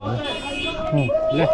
Le.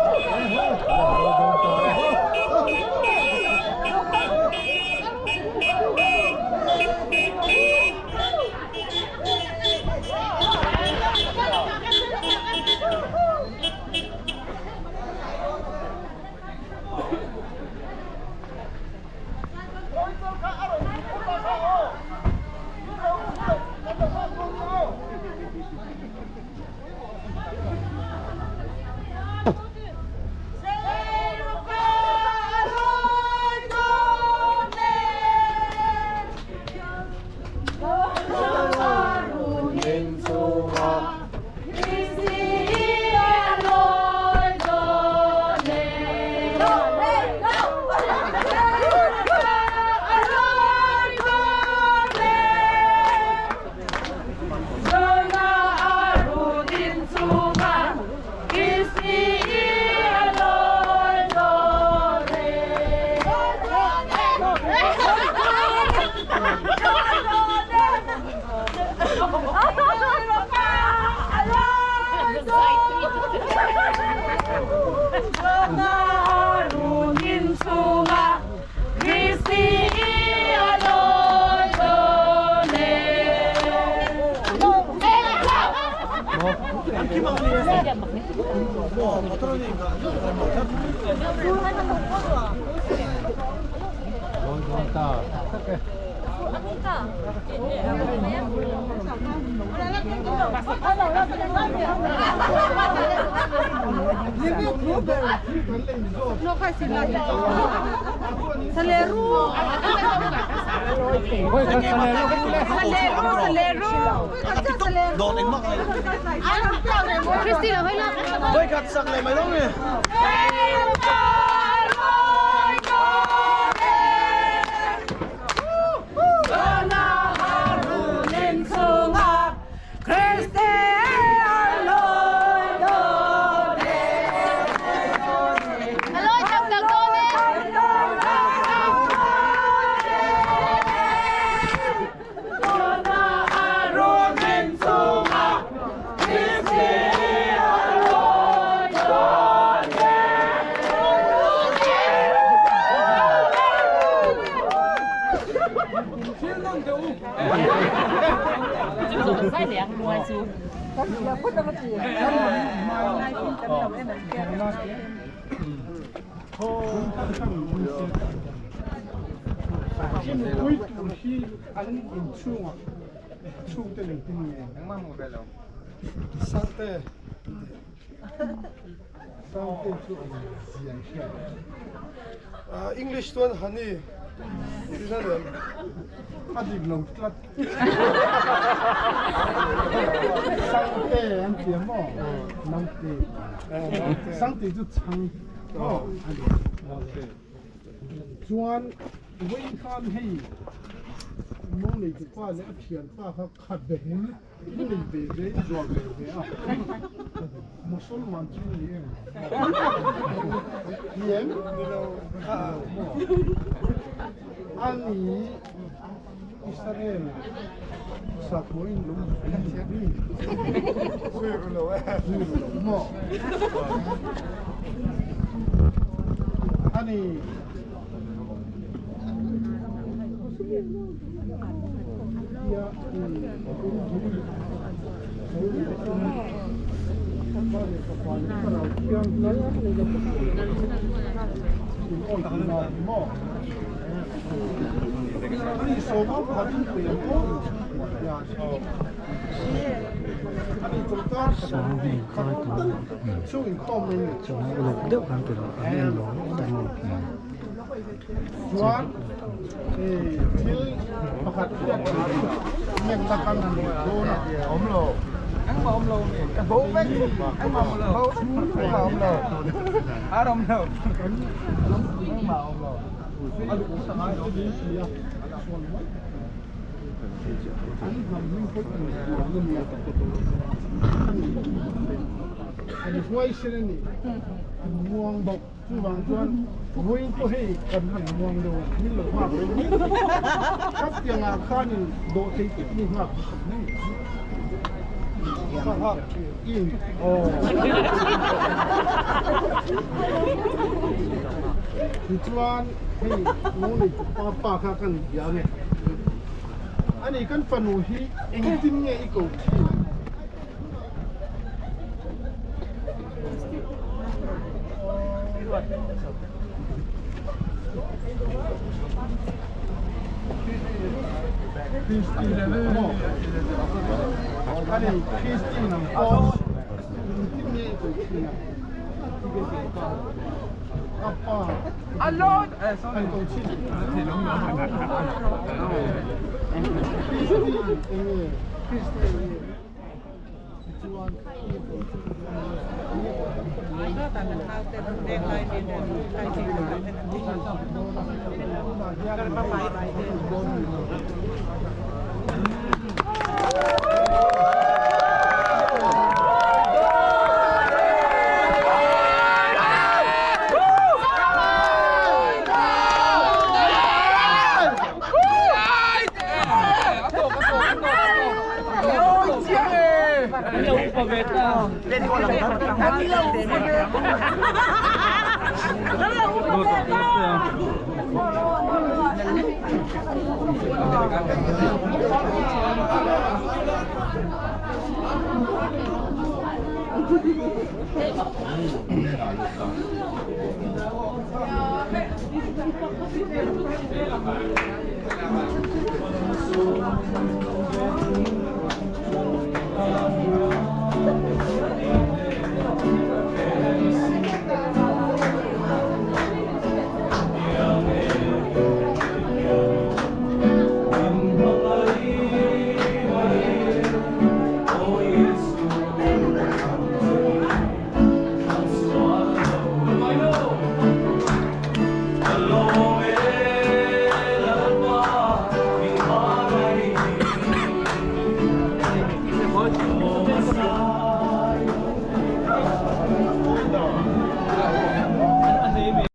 English chuan honey tihna lem a dik lo tlat. Sangte an ti a maw? Naute. Sangte chu chhang maw? Chuan vawiin khan hei mo neitu pa leh a thianpa kha khat be hmul I nei ve ve, i zuar ve ve a. Musulman chu i ni em? Ni em? Ni lo. A ni Israel sakhaw in lo ni. Zui ru lo e. Zui ru lo maw? A ni. Chuan uluk deuh khan ti rawh an en lo ta ni. Chuan thil pakhat hian ngenna kan han neih dawn a. Awm lo. Engmah awm lo mi. Ka bo vek. Engmah awm lo. Engmah awm lo. Ar awm lo. Engmah awm lo. A luh sa ngai lo mi si a. An hnam hming pawh in huan a ni a. An huaisen a ni. An muang bawk. Chuvang chuan vawiin pawh hei kan han muang deuh a, min lo nghak reng mai thei. Khatiangah khanin dawhthei tak mi nghak pakhat mai ka nghak in aw. Tichuan hei lo nei pa pa kha kan bia nge. Ani kan fanu hi engtin nge i ko thin?